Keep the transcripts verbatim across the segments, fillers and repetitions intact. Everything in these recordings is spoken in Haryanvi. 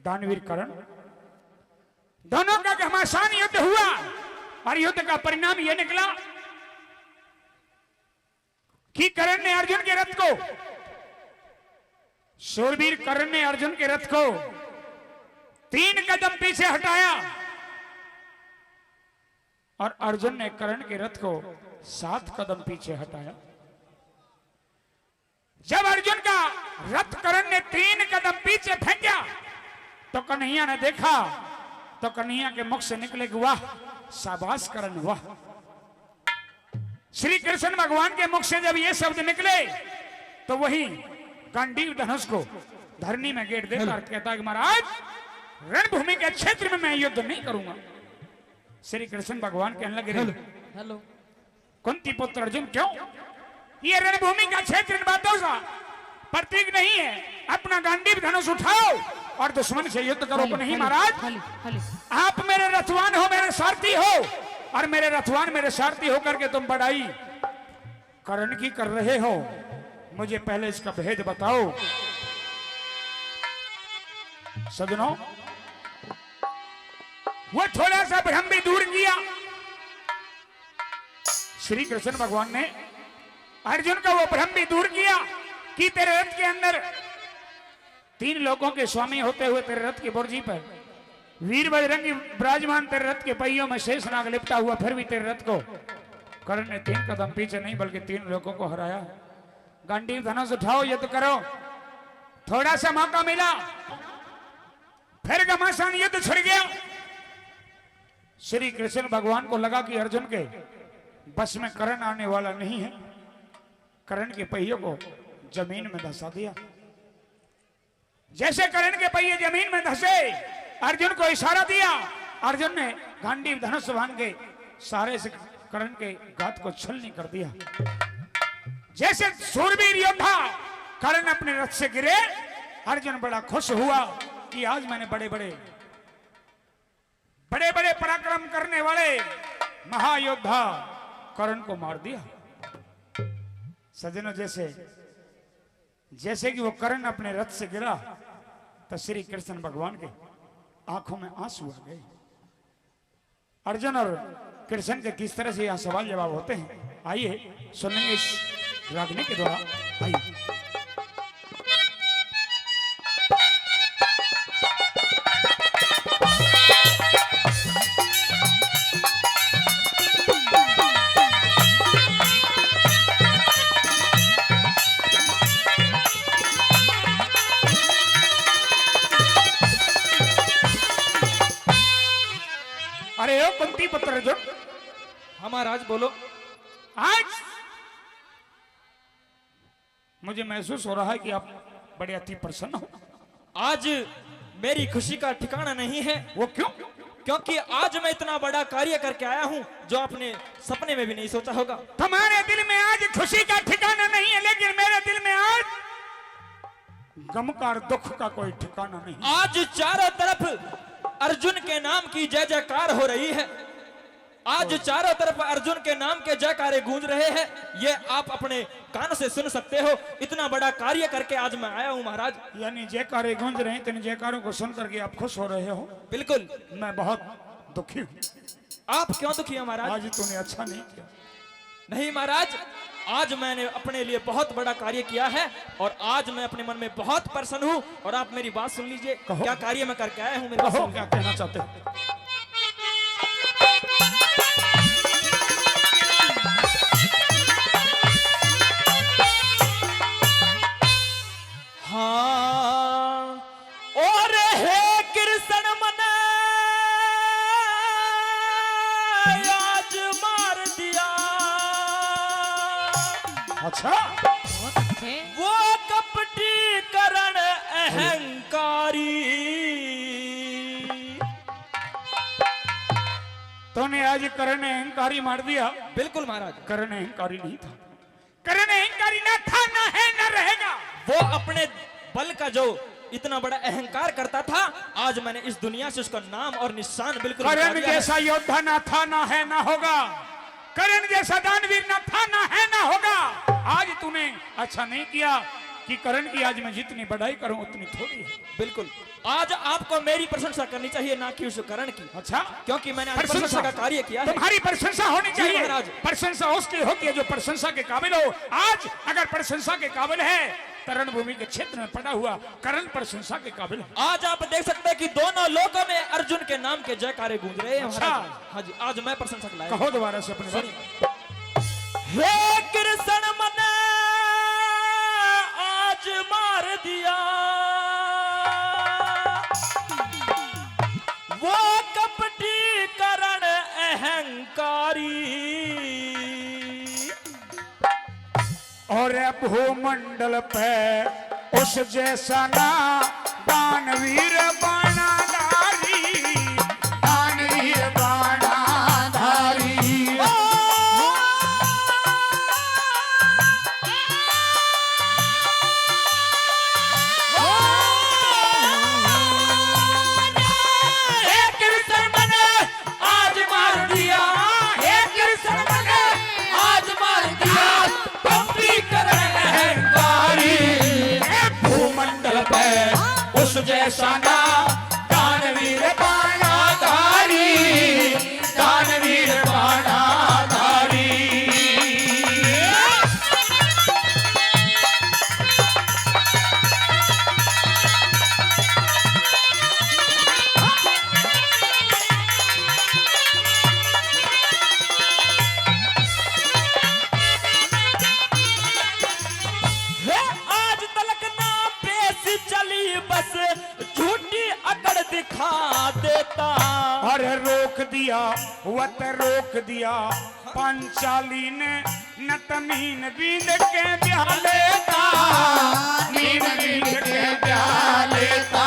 दानवीर कर्ण, दोनों का घमासान युद्ध हुआ और युद्ध का परिणाम यह निकला कि कर्ण ने अर्जुन के रथ को, शूरवीर कर्ण ने अर्जुन के रथ को तीन कदम पीछे हटाया और अर्जुन ने कर्ण के रथ को सात कदम पीछे हटाया। जब अर्जुन का रथ कर्ण ने तीन कदम पीछे फेंका तो कन्हैया ने देखा तो कन्हैया के मुख से निकले कि वाह, शाबाश कर्ण, वाह। श्री कृष्ण भगवान के मुख से जब ये शब्द निकले तो वही गांडीव धनुष को धरनी में गेड़ देता और कहता है कि महाराज, रणभूमि के क्षेत्र में मैं युद्ध नहीं करूंगा। श्री कृष्ण भगवान कहने लगे, हेलो। हेलो। कुंती पुत्र अर्जुन, क्यों? ये रणभूमि का क्षेत्र इन बातों का प्रतीक नहीं है। अपना गांडीव धनुष उठाओ और दुश्मन से युद्ध करो। हेलो, नहीं हेलो, महाराज, हेलो, हेलो। आप मेरे रथवान हो, मेरे सारथी हो, और मेरे रथवान, मेरे सारथी होकर के तुम बड़ाई कर्ण की कर रहे हो। मुझे पहले इसका भेद बताओ। सजनों, वो थोड़ा सा भ्रम भी दूर किया श्री कृष्ण भगवान ने, अर्जुन का वो भ्रम भी दूर किया कि तेरे रथ के अंदर तीन लोकों के स्वामी होते हुए तेरे रथ की बुर्जी पर वीर बजरंगी विराजमान, तेरे रथ के पहियों में शेषनाग लिपटा हुआ, फिर भी तेरे रथ को कर्ण ने तीन कदम पीछे नहीं बल्कि तीन लोकों को हराया। गांडीव धनुष उठाओ, युद्ध करो। थोड़ा सा मौका मिला, फिर घमासान युद्ध छिड़ गया। श्री कृष्ण भगवान को लगा कि अर्जुन के बस में कर्ण आने वाला नहीं है। कर्ण के पहियों को जमीन में धंसा दिया। जैसे कर्ण के पहिए जमीन में धंसे, अर्जुन को इशारा दिया, अर्जुन ने गांडीव धनुष बांध के सारे से कर्ण के घात को छलनी कर दिया। जैसे शूरवीर योद्धा कर्ण अपने रथ से गिरे, अर्जुन बड़ा खुश हुआ कि आज मैंने बड़े बड़े बड़े बड़े पराक्रम करने वाले महायोद्धा कर्ण को मार दिया। सज्जनों, जैसे जैसे कि वो कर्ण अपने रथ से गिरा तो श्री कृष्ण भगवान के आंखों में आंसू आ गए। अर्जुन और कृष्ण के किस तरह से यहाँ सवाल जवाब होते हैं, आइए सुनेंगे इस रागनी के द्वारा। आइए। अरे ओ कुंती पुत्र अर्जुन। हाँ महाराज, बोलो। आज मुझे महसूस हो रहा है कि आप बड़े अति प्रसन्न हो। आज मेरी खुशी का ठिकाना नहीं है। वो क्यों? क्योंकि आज मैं इतना बड़ा कार्य करके आया हूँ जो आपने सपने में भी नहीं सोचा होगा। तुम्हारे दिल में आज खुशी का ठिकाना नहीं है, लेकिन मेरे दिल में आज गम का और दुख का कोई ठिकाना नहीं। आज चारों तरफ अर्जुन के नाम की जय जयकार हो रही है। आज चारों तरफ अर्जुन के नाम के जयकारे गूंज रहे हैं, ये आप अपने कान से सुन सकते हो। इतना बड़ा कार्य करके आज मैं आया हूँ महाराज। यानी जयकारे गूंज रहे हैं, तो इन जयकारों को सुन करके आप खुश हो रहे हो? बिल्कुल। मैं बहुत दुखी हूँ। आप क्यों दुखी हैं महाराज? आज तूने अच्छा नहीं किया। नहीं महाराज, आज मैंने अपने लिए बहुत बड़ा कार्य किया है और आज मैं अपने मन में बहुत प्रसन्न हूँ। और आप मेरी बात सुन लीजिए, कहो। क्या कार्य मैं करके आया हूँ, मेरी बात कहो, सुन क्या लीजिए। कहना चाहते हो? हाँ, और हे कृष्ण मने आज मार दिया। अच्छा। बहुत अच्छे। वो कपटी कर्ण अहंकारी। तूने आज कर्ण अहंकारी मार दिया। बिल्कुल महाराज। कर्ण अहंकारी नहीं था। कर्ण अहंकारी ना था, ना है, ना रहेगा। वो अपने बल का जो इतना बड़ा अहंकार करता था, आज मैंने इस दुनिया से उसका नाम और निशान बिल्कुल मिटा दिया है। कर्ण जैसा योद्धा ना था, ना है, ना होगा। कर्ण जैसा दानवीर ना था, ना है, ना होगा। आज तूने अच्छा नहीं किया। कि करण की आज मैं जितनी बड़ाई करूं, उतनी थोड़ी है। बिल्कुल। आज आपको मेरी प्रशंसा करनी चाहिए, ना कि उस करण की। अच्छा? क्योंकि मैंने आज प्रशंसा। प्रशंसा का कार्य किया है। तुम्हारी प्रशंसा होनी जी चाहिए। महाराज। प्रशंसा उसकी होती है जो प्रशंसा के काबिल हो। आज अगर प्रशंसा के काबिल है, तो रणभूमि के क्षेत्र में पड़ा हुआ करण प्रशंसा के काबिल है। आज आप देख सकते हैं कि दोनों लोकों में अर्जुन के नाम के जयकारे गूंज रहे हैं। अच्छा। महाराज। हाँ जी, आज मैं प्रशंसा के लायक हूँ। कहो दोबारा से अपने बारे में। सुनिए। हे कृष्ण मने आज मार दिया, वो कपटी करण अहंकारी। और भूमंडल पे उस जैसा ना दानवीर बाणाधारी, दानवीर बाणाधारी। ओ, ओ, हे कृष्ण मने आज मार दिया, हे कृष्ण मने आज मार दिया, कपटी करण अहंकारी। भूमंडल पे उस जैसा ना दानवीर बाणाधारी, दानवीर बाणाधारी। हे आज तलक ना पेश चली बस, झूठी अकड़ दिखा देता। अरे रोक दिया, वत रोक दिया, पांचाली ने न तमीन बींद के ब्याह लेता, नीन बींद के ब्याह लेता।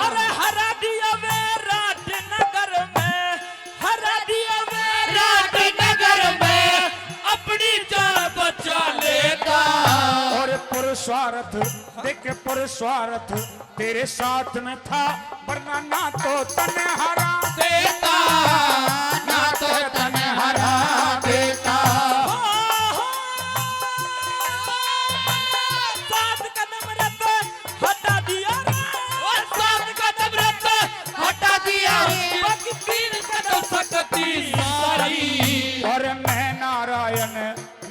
अरे हरा दिया विराट नगर में, हरा दिया विराट नगर में, अपनी जान बचा लेता। और पुरुषार्थ देख, पुरुषार्थ तेरे साथ में था, वरना ना तो तने हरा देता, ना तो तने हरा देता। सात कदम रत हटा दिया रे, ओ सात कदम रत हटा दिया, बाकी तीन कदम शक्ति सारी। और मैं नारायण,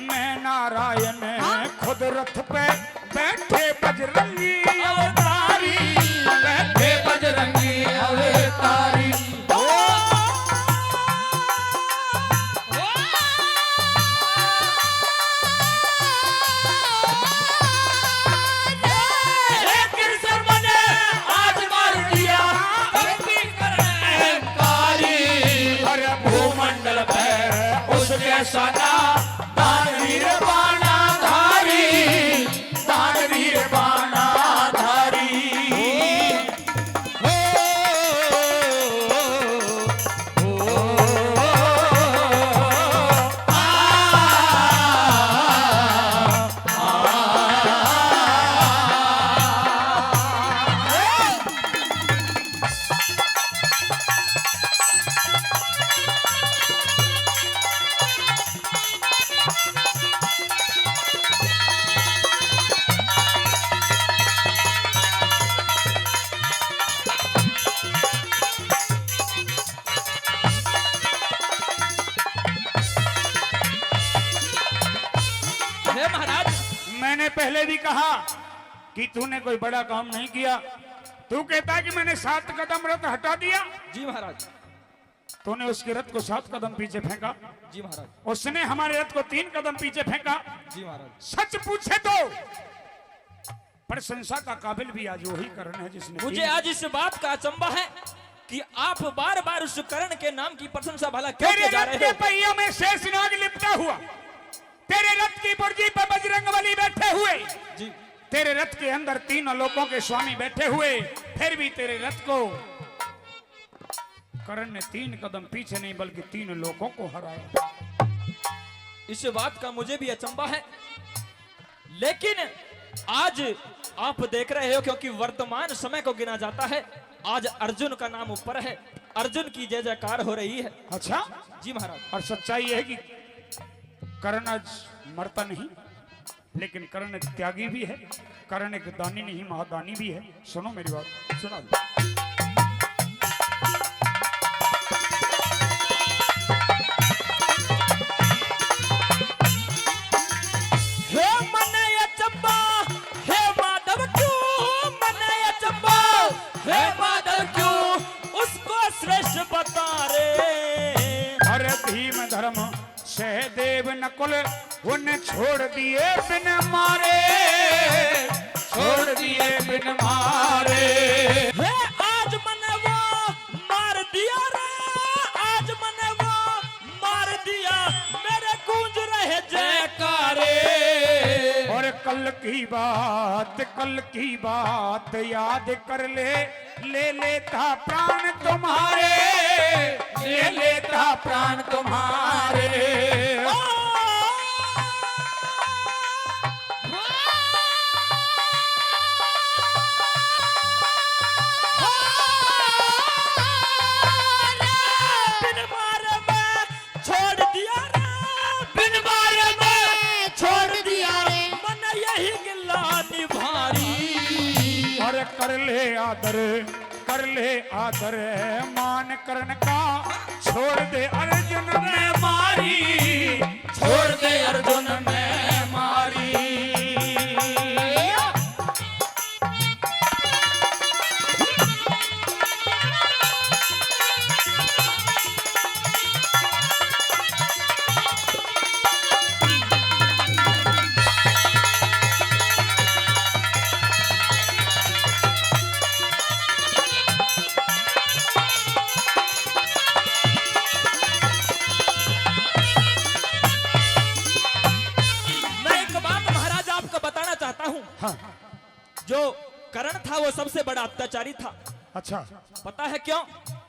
मैं नारायण, हाँ? खुद रथ पे बैठे बजरंगी अवतारी, बैठे बजरंगी अवतारी। ओ, ओ, हे कृष्ण मने आज मार दिया, कपटी करण अहंकारी। अरे भूमंडल पे उस जैसा ना दानवीर बाणाधारी, दानवीर बाणाधारी। हे महाराज, मैंने पहले भी कहा कि तूने कोई बड़ा काम नहीं किया। तू कहता है कि मैंने सात कदम रथ हटा दिया। जी महाराज। तूने उसके रथ को सात कदम पीछे फेंका। जी महाराज। उसने हमारे रथ को तीन कदम पीछे फेंका। जी महाराज। सच पूछे तो प्रशंसा का काबिल भी आज वही करण है जिसने मुझे तीन आज इस बात का अचंभा है कि आप बार-बार उस करण के नाम की प्रशंसा भला क्यों तेरे किए जा रहे हो? रथ के पहियों में शेषनाग लिपटा हुआ, तेरे रथ की पुर्जी पर बजरंग बली बैठे हुए, जी। तेरे रथ के अंदर तीनों लोकों के स्वामी बैठे हुए, फिर भी तेरे रथ को करण ने तीन कदम पीछे नहीं बल्कि तीन लोकों को हराया। इस बात का मुझे भी अचंभा है, लेकिन आज आप देख रहे हो, क्योंकि वर्तमान समय को गिना जाता है, आज अर्जुन का नाम ऊपर है, अर्जुन की जय जयकार हो रही है। अच्छा? जी महाराज। और सच्चाई यह है कि करण आज मरता नहीं, लेकिन कर्ण त्यागी भी है, कर्ण एक दानी नहीं, महादानी भी है। सुनो मेरी बात। सुना दो। हे मन अचंबा, हे माधव क्यों मन अचंबा, हे माधव क्यों उसको श्रेष्ठ बता रे। अरे भीम धर्म सहदेव नकुल उन्हें छोड़ दिए बिन मारे, छोड़ दिए बिन मारे। हे आज मने वो मार दिया रे, आज मने वो मार दिया, मेरे गूंज रहे जयकारे। और कल की बात, कल की बात याद कर ले, ले लेता प्राण तुम्हारे, ले लेता प्राण तुम्हारे। ओ, बिन मारे में छोड़ दिया रे, बिन मारे में छोड़ दिया रे, मन यही गिला निभारी। अरे कर ले आदर, कर ले आदर मान कर्ण का, छोड़ दे अर्जुन में मारी, छोड़ दे अर्जुन में मारी। मैं एक बात महाराज आपको बताना चाहता हूँ। हाँ। जो कर्ण था वो सबसे बड़ा अत्याचारी था। अच्छा। पता है क्यों?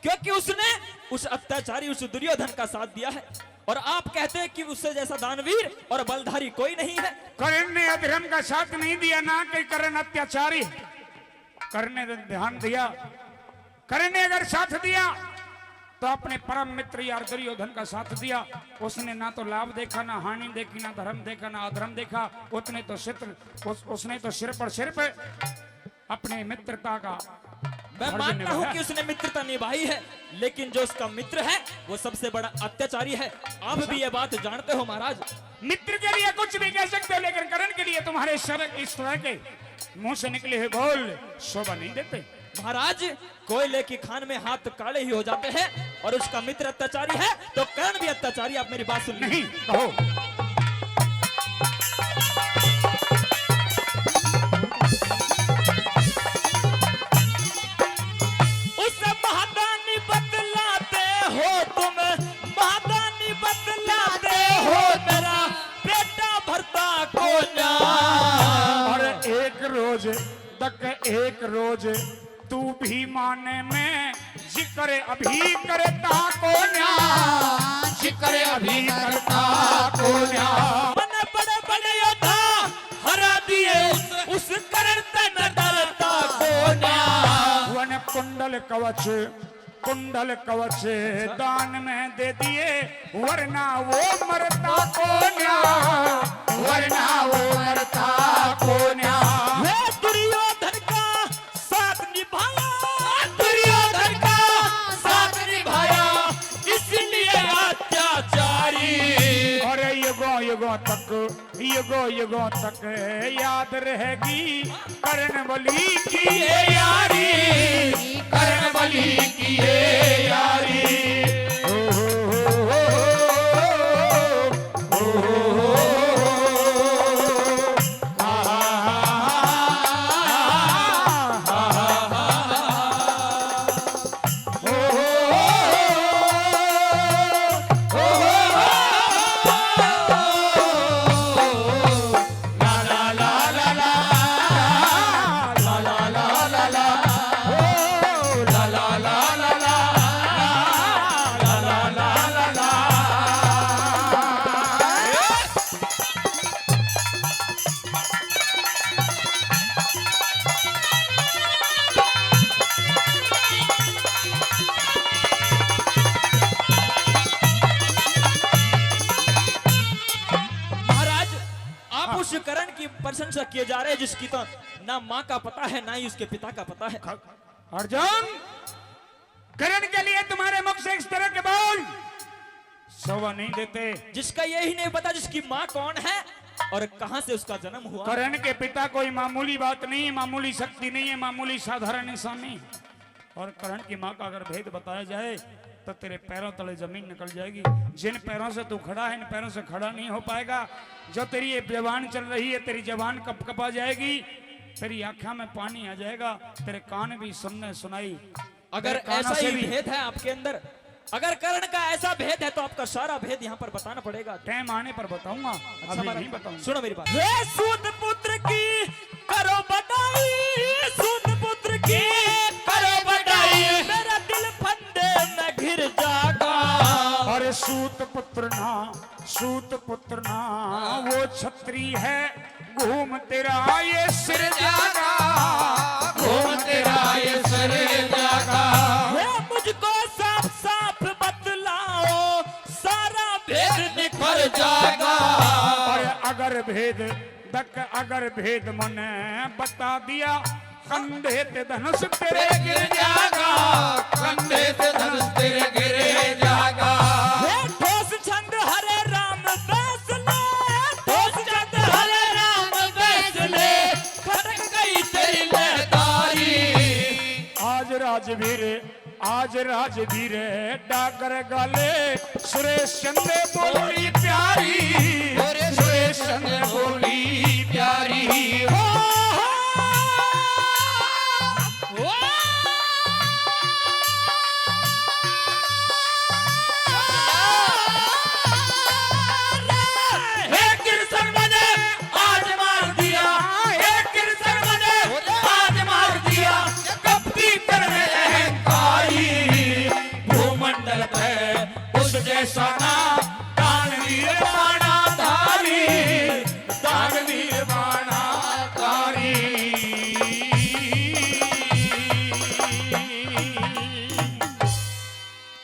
क्योंकि उसने उस अत्याचारी, उस दुर्योधन का साथ दिया है। और आप कहते हैं कि उससे जैसा दानवीर और बलधारी कोई नहीं है। कर्ण ने अधर्म का साथ नहीं दिया ना कि कर्ण अत्याचारी। कर्ण ने ध्यान दिया, कर्ण ने अगर साथ दिया तो अपने परम मित्र यार दुर्योधन का साथ दिया। उसने ना तो लाभ देखा, ना हानि देखी, ना धर्म देखा, ना अधर्म देखा। उसने तो सित्र, उस, उसने तो सिर पर सिर पे अपने मित्रता का मैं फर्ज मानता हूं निभाया। कि उसने मित्रता निभाई है, लेकिन जो उसका मित्र है वो सबसे बड़ा अत्याचारी है। आप भी ये बात जानते हो महाराज। मित्र के लिए कुछ भी कह सकते हो, लेकिन कर्ण के लिए तुम्हारे सर इस तरह के मुंह से निकले हुए बोल शोभा नहीं देते। महाराज, कोयले की खान में हाथ काले ही हो जाते हैं, और उसका मित्र अत्याचारी है तो कर्ण भी अत्याचारी। आप मेरी बात सुन लीजिए। नहीं, कहो। उसे महादानी बतलाते हो तुम, महादानी बतलाते हो मेरा पेटा भरता कोन्या। और एक रोज तक एक रोज तू भी माने में जिक्र अभी करता कोन्या, जिक्र अभी करता कोन्या। मन बड़े बड़े योद्धा हरा दिए उस, उस कर्ण ते न डरता कोन्या। वन कुंडल कवच, कुंडल कवच दान में दे दिए, वरना वो मरता कोन्या, वरना वो मरता कोन्या। हे दुर्योधन का साथ निभाया, दुर्योधन का साथ निभाया, इसलिए अत्याचारी। अरे युगों युगों तक, युगों युगों तक याद रहेगी कर्ण बलि की ये यारी, कर्ण बलि की ये यारी। ओ हो हो हो हो, ओ हो हो हो हो, आ हा हा हा हा। प्रशंसा किए जा रहे हैं, जिसकी तो ना माँ का पता है, ना ही उसके पिता का पता है। अर्जुन, कर्ण के लिए तुम्हारे मुख से इस तरह के बोल शोभा नहीं देते। जिसका यही नहीं पता जिसकी माँ कौन है और कहाँ से उसका जन्म हुआ। कर्ण के पिता कोई मामूली बात नहीं है, मामूली शक्ति नहीं है, मामूली साधारण इंसान नहीं। और कर्ण की माँ का अगर भेद बताया जाए तो तेरे पैरों तले जमीन निकल जाएगी। जिन पैरों से तू खड़ा है, इन पैरों से खड़ा नहीं हो पाएगा। जो तेरी ये जबान चल रही है, तेरी जबान कपकपा जाएगी, तेरी आंखों में पानी आ जाएगा, तेरे कान भी सुनने सुनाई अगर ऐसा ही भेद है आपके अंदर, अगर कर्ण का ऐसा भेद है तो आपका सारा भेद यहाँ पर बताना पड़ेगा। टाइम आने पर बताऊंगा, अच्छा, अभी नहीं बताऊंगा। सुनो मेरी बात। हे सूत पुत्र की करो बड़ाई, सूत पुत्र की करो बड़ाई, मेरा दिल फंदे में घिर जागा। अरे सूत पुत्र ना, सूत पुत्र ना, वो छत्री है घूम तेरा ये सिर जागा, घूम तेरा ये सिर जागा। हे मुझको साफ साफ बतलाओ, सारा भेद निखर जागा। और अगर भेद तक अगर भेद मने बता दिया, कंधे ते धनुष तेरे गिर जागा, कंधे ते धनुष तेरे गिर जागा। हे ठोस छंद हरे राम बैसले, ठोस छंद हरे राम बैसले, खटक गई तेरी लहकारी। आज राजवीर, आज राजवीर डागर गाले, सुरेश चंद बोली प्यारी, सुरेश चंद बोली प्यारी। हो, हो, हो। हे कृष्ण मने आज मार दिया, हे कृष्ण मने आज मार दिया, कपटी कर्ण अहंकारी, भूमंडल पे उस जैसा ना